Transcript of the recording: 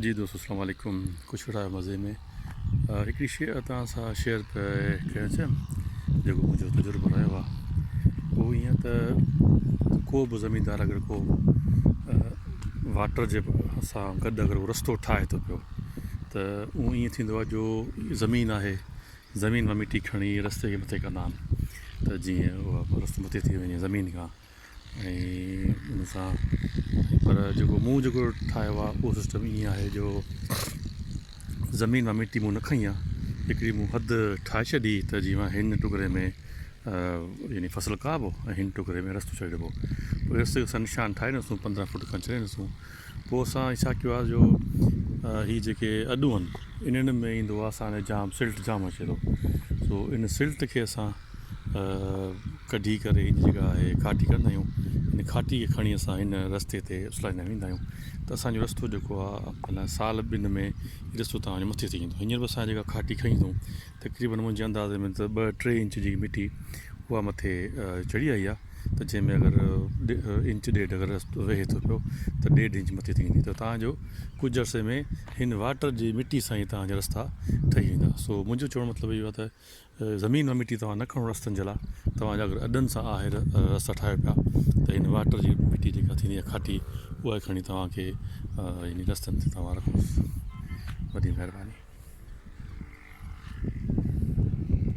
جي دوستو اسلام عليڪم خوش ويٺا آهيو مزي ۾ هڪڙي شي توهان سان شيئر ڪيو چيم جيڪو منهنجو تجربو رهيو آهي اهو ائين ته ڪو به زميندار اگر ڪو واٽر جي سان گڏ اگر رستو ٺاهي ٿو پيو ته اهو ائين ٿيندو آهي جو زمين آهي زمين مان مٽي کڻي رستي کي مٿي ڪندا آهن ته جيئن اها رستو مٿي ٿي وڃي زمين کان ۽ ان سان پر جيڪو مون جيڪو ٺاهيو آهي اهو سسٽم ائين آهي جو زمين مان مٽي مون نه کنئي آهي هڪڙي مون حد ٺاهي ڇڏي ته جيئن هن ٽڪري ۾ يعني فصل ڪاهبو ۽ هن ٽڪري ۾ رستو ڇڏبو پوء رستي جو اسان نشان ٺاهي ڏنوسون 15 فوٽ کن ڇڏي ڏنوسون پوء اسان ڇا ڪيو آهي جو هي جيڪي اڏون آهن انهن ۾ ايندو آهي اسان جام سلٽ جام اچي ٿو سو ان سلٽ کي اسان ڪڍي ڪري هن جيڪا آهي کاٽي ڪندا آهيون ان کاٽي کي کڻي اسان هن رستي تي اڇلائيندا ويندا آهيون ته اسانجو رستو جيڪو آهي معنيٰ سال ٻن ۾ رستو توهان جو مٿي ٿي ويندو هينئر به اسان جيڪا کاٽي کنئي اٿئون تقريبن منهنجي اندازي ۾ ته ٻه ٽي انچ جي مٽي اها مٿي چڙهي آئي آهي ته جنهن ۾ اگر انچ ڏيڍ اگر رستو ويهي ٿو پيو ته ڏيڍ انچ مٿي ٿي ويندي ته توهان جو ڪجهه عرصي ۾ هن واٽر جي مٽي سان ئي توهان جا رستا ٺهي ويندا سو منهنجو چوڻ مطلب اهو آهي ته زمين مان مٽي توهان نه کڻو رستن جي لاء توهان جا اگر اڏن سان آهي رستا ٺاهيو پيا ته هن واٽر جي مٽي جيڪا ٿيندي آهي کاٽي اها کڻي توهان کي يعني رستن تي توهان رکوس وڏي مهرباني.